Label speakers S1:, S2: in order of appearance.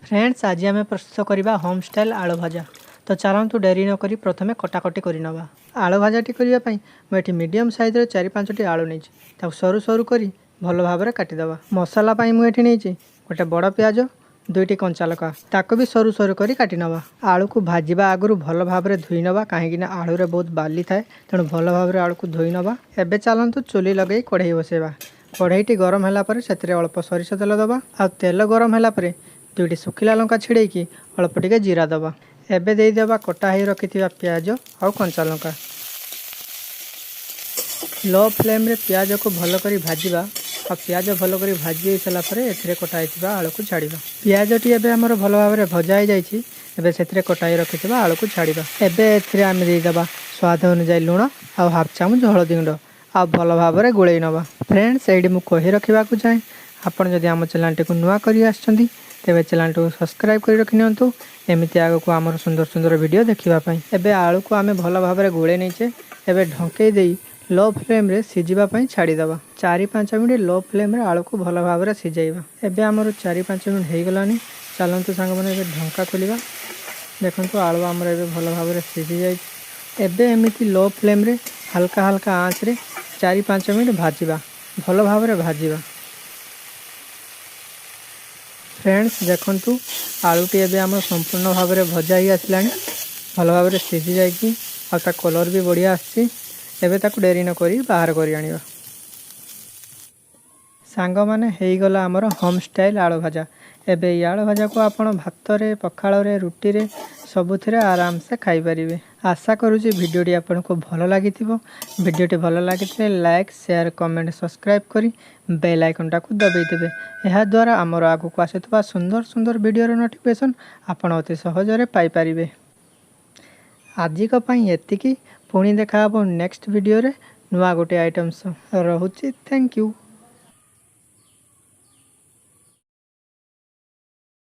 S1: Friends, ଆଜି ଆମେ ପ୍ରସ୍ତୁତ କରିବା ହୋମ୍ ଷ୍ଟାଇଲ୍ ଆଳୁ ଭଜା। ତ ଚାଲନ୍ତୁ, ଡେରି ନକରି ପ୍ରଥମେ କଟାକଟି କରିନେବା। ଆଳୁ ଭଜାଟି କରିବା ପାଇଁ ମୁଁ ଏଠି ମିଡ଼ିୟମ୍ ସାଇଜ୍ର ଚାରି ପାଞ୍ଚଟି ଆଳୁ ନେଇଛି। ତାକୁ ସରୁ ସରୁ କରି ଭଲ ଭାବରେ କାଟିଦେବା। ମସଲା ପାଇଁ ମୁଁ ଏଠି ନେଇଛି ଗୋଟେ ବଡ଼ ପିଆଜ, ଦୁଇଟି କଞ୍ଚା ଲଙ୍କା, ତାକୁ ବି ସରୁ ସରୁ କରି କାଟି ନେବା। ଆଳୁକୁ ଭାଜିବା ଆଗରୁ ଭଲ ଭାବରେ ଧୋଇ ନେବା, କାହିଁକିନା ଆଳୁରେ ବହୁତ ବାଲି ଥାଏ। ତେଣୁ ଭଲ ଭାବରେ ଆଳୁକୁ ଧୋଇ ନେବା। ଏବେ ଚାଲନ୍ତୁ, ଚୁଲି ଲଗାଇ କଢ଼େଇ ବସେଇବା। କଢ଼େଇଟି ଗରମ ହେଲା ପରେ ସେଥିରେ ଅଳ୍ପ ସୋରିଷ ତେଲ ଦେବା। ଆଉ ତେଲ ଗରମ ହେଲା ପରେ ଦୁଇଟି ଶୁଖିଲା ଲଙ୍କା ଛିଡ଼େଇକି ଅଳ୍ପ ଟିକେ ଜିରା ଦେବା। ଏବେ ଦେଇଦେବା କଟା ହେଇ ରଖିଥିବା ପିଆଜ ଆଉ କଞ୍ଚା ଲଙ୍କା। ଲୋ ଫ୍ଲେମ୍ରେ ପିଆଜକୁ ଭଲ କରି ଭାଜିବା। ଆଉ ପିଆଜ ଭଲ କରି ଭାଜି ହେଇସାରିଲା ପରେ ଏଥିରେ କଟା ହେଇଥିବା ଆଳୁକୁ ଛାଡ଼ିବା। ପିଆଜଟି ଏବେ ଆମର ଭଲ ଭାବରେ ଭଜା ହେଇଯାଇଛି। ଏବେ ସେଥିରେ କଟା ହେଇ ରଖିଥିବା ଆଳୁକୁ ଛାଡ଼ିବା। ଏବେ ଏଥିରେ ଆମେ ଦେଇଦେବା ସ୍ୱାଦ ଅନୁଯାୟୀ ଲୁଣ ଆଉ ହାଫ୍ ଚାମଚ ହଳଦୀ ଗୁଣ୍ଡ ଆଉ ଭଲ ଭାବରେ ଗୋଳେଇ ନେବା। ଫ୍ରେଣ୍ଡସ୍, ଏଇଠି ମୁଁ କହି ରଖିବାକୁ ଚାହେଁ, ଆପଣ ଯଦି ଆମ ଚ୍ୟାନେଲଟିକୁ ନୂଆ କରି ଆସିଛନ୍ତି, ତେବେ ଚ୍ୟାନେଲଟିକୁ ସବସ୍କ୍ରାଇବ୍ କରି ରଖିନିଅନ୍ତୁ, ଏମିତି ଆଗକୁ ଆମର ସୁନ୍ଦର ସୁନ୍ଦର ଭିଡ଼ିଓ ଦେଖିବା ପାଇଁ। ଏବେ ଆଳୁକୁ ଆମେ ଭଲ ଭାବରେ ଗୋଳେଇ ନେଇଛେ। ଏବେ ଢଙ୍କେଇ ଦେଇ ଲୋ ଫ୍ଲେମ୍ରେ ସିଝିବା ପାଇଁ ଛାଡ଼ିଦେବା। 4-5 ମିନିଟ୍ ଲୋ ଫ୍ଲେମ୍ରେ ଆଳୁକୁ ଭଲ ଭାବରେ ସିଝାଇବା। ଏବେ ଆମର 4-5 ମିନିଟ୍ ହେଇଗଲାଣି। ଚାଲନ୍ତୁ ସାଙ୍ଗମାନେ, ଏବେ ଢଙ୍କା ଖୋଲିବା। ଦେଖନ୍ତୁ, ଆଳୁ ଆମର ଏବେ ଭଲ ଭାବରେ ସିଝି ଯାଇଛି। ଏବେ ଏମିତି ଲୋ ଫ୍ଲେମ୍ରେ ହାଲକା ହାଲକା ଆଞ୍ଚରେ 4-5 ମିନିଟ୍ ଭାଜିବା, ଭଲ ଭାବରେ ଭାଜିବା। ଫ୍ରେଣ୍ଡସ୍, ଦେଖନ୍ତୁ, ଆଳୁଟି ଏବେ ଆମର ସମ୍ପୂର୍ଣ୍ଣ ଭାବରେ ଭଜା ହେଇ ଆସିଲାଣି। ଭଲ ଭାବରେ ସିଝି ଯାଇଛି ଆଉ ତା କଲର୍ ବି ବଢ଼ିଆ ଆସିଛି। ଏବେ ତାକୁ ଡେରି ନକରି ବାହାର କରି ଆଣିବା। ସାଙ୍ଗମାନେ, ହେଇଗଲା ଆମର ହୋମ୍ ଷ୍ଟାଇଲ୍ ଆଳୁ ଭଜା। ଏବେ ଏଇ ଆଳୁ ଭଜାକୁ ଆପଣ ଭାତରେ, ପଖାଳରେ, ରୁଟିରେ, ସବୁଥିରେ ଆରାମସେ ଖାଇପାରିବେ। ଆଶା କରୁଛି ଭିଡ଼ିଓଟି ଆପଣଙ୍କୁ ଭଲ ଲାଗିଥିବ। ଭିଡ଼ିଓଟି ଭଲ ଲାଗିଥିଲେ ଲାଇକ୍, ସେୟାର, କମେଣ୍ଟ, ସବସ୍କ୍ରାଇବ୍ କରି ବେଲ୍ ଆଇକନ୍ଟାକୁ ଦବାଇ ଦେବେ। ଏହାଦ୍ୱାରା ଆମର ଆଗକୁ ଆସୁଥିବା ସୁନ୍ଦର ସୁନ୍ଦର ଭିଡ଼ିଓର ନୋଟିଫିକେସନ୍ ଆପଣ ଅତି ସହଜରେ ପାଇପାରିବେ। ଆଜିକ ପାଇଁ ଏତିକି। ପୁଣି ଦେଖା ହେବ ନେକ୍ସଟ ଭିଡ଼ିଓରେ ନୂଆ ଗୋଟେ ଆଇଟମ୍ ସହ। ରହୁଛି, thank you.